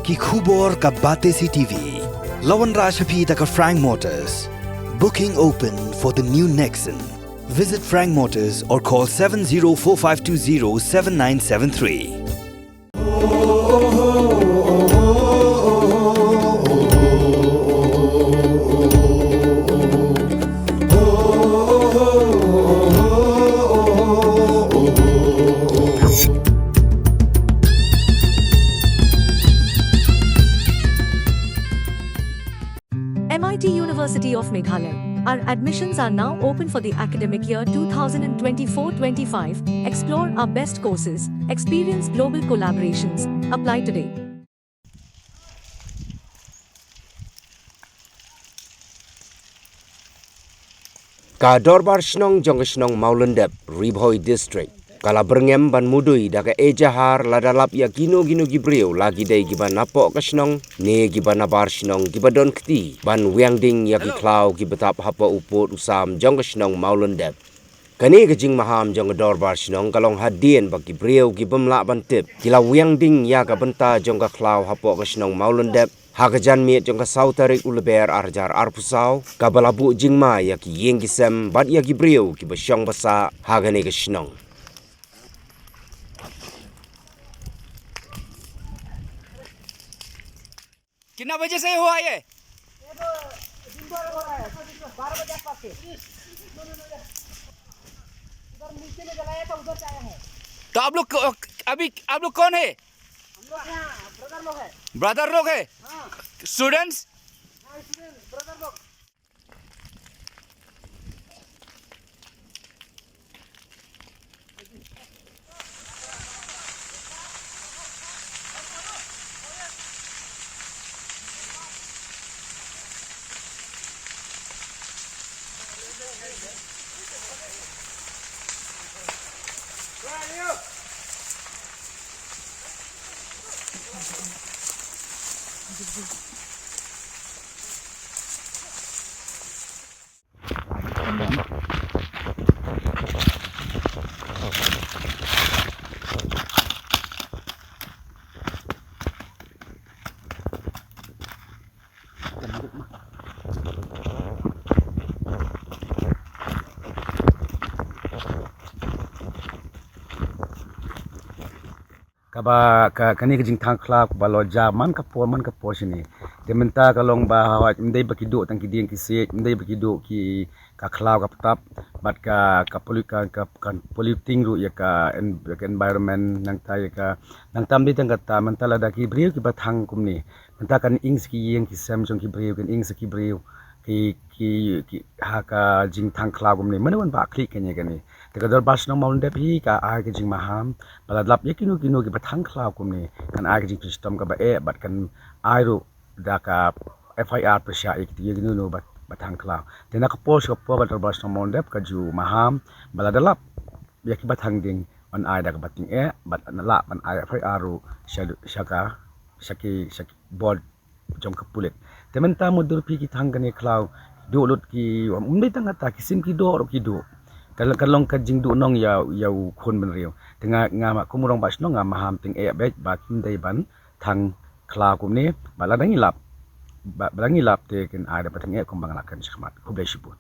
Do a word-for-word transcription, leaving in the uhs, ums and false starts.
Ki khubor ka Batesi T V. La wanrah sha phi da ka Frank Motors. Booking open for the new Nexon. Visit Frank Motors or call seven zero four five two zero seven nine seven three. M I T University of Meghalaya. Our admissions are now open for the academic year two thousand twenty-four twenty-five. Explore our best courses, experience global collaborations. Apply today. Ka Dorbar Shnong jong ka shnong Mawlyndep, Ri Bhoi District, ka la byrngem ban mudui da ka ejahar lada lap ïa kino kino ki briew, la ki dei kiba napoh ka shnong ne kiba nabar shnong, kiba don kti ban wiang ding ïa ki khlaw kiba tap hapoh u pud u sam jong ka shnong Mawlyndep. Kane ka jingmaham jong ka Dorbar Shnong ka long hadien ba ki briew ki bym lah ban tip ki la wiang ding ïa ka bynta jong ka khlaw hapoh ka shnong Mawlyndep ha ka janmiet jong ka saw tarik u Lber ar hajar arphew saw, kaba la buh jingma ïa ki ïing ki sem bad ïa ki briew kiba shong ba sah ha kane ka shnong. कितना बजे से हुआ ये? ये तो दिन भर हो रहा है, बारह बजे आसपास से। उधर नीचे में जलाया था, उधर से आया है। तो आप लोग को-, अभी आप लोग कौन है? हम लोग यहाँ ब्रदर लोग है। ब्रदर लोग है? हाँ। स्टूडेंट्स? हाँ, स्टूडेंट, ब्रदर लोग। Kaba ka, kane ka jingthang khlaw kaba la jia man ka por, man ka por shane. Te mynta ka long ba hoi, ym dei ba ki duh tang ki dieng ki siej, ym dei ba ki duh ki ka khlaw ka btap, bad ka, ka pollu-, ka, ka, ka polluting ruh ïa ka en-, ïa ka environment, nangta ïa ka, nangta ym dei tang kata, mynta lada ki briew kiba thang kumne, mynta kan ing sa ki ïing ki sem jong ki briew, kan ing sa ki briew ki, ki, ki ha ka jingthang khlaw kumne. Mano ban bah khlieh kane kane. Te ka Dorbar Shnong Mawlyndep hi ka ai ka jingmaham ba lada lap ïa kino kino kiba thang khlaw kumne, kan ai ka jingpynshitom kaba eh bad kan ai ruh da ka F I R pyrshah ïa kito kino kino ba, ba thang khlaw. Te na ka por sha ka por ka Dorbar Shnong Mawlyndep ka ju maham ba lada lap ïa kiba thang ding, ban ai da kaba tyngeh bad lah ban ai F I R ruh sha, sha ka, sha ki, sha ki bor jong ka pulit. Te mynta mutdur phi ki thang kane khlaw, duh lut ki, ym dei tang kata, ki sim ki doh ruh ki duh. Ka, ka long ka jingduhnong ïa, ïa u khun bynriew. Te nga, nga ma kum u rangbah shnong nga maham tyngeh beit ba kim dei ban thang khlaw kumne, ba lada ngi lap, ba, ba lada ngi lap te kin ai da ba tyngeh kumba nga la kren shakhmat. Khublei shibun.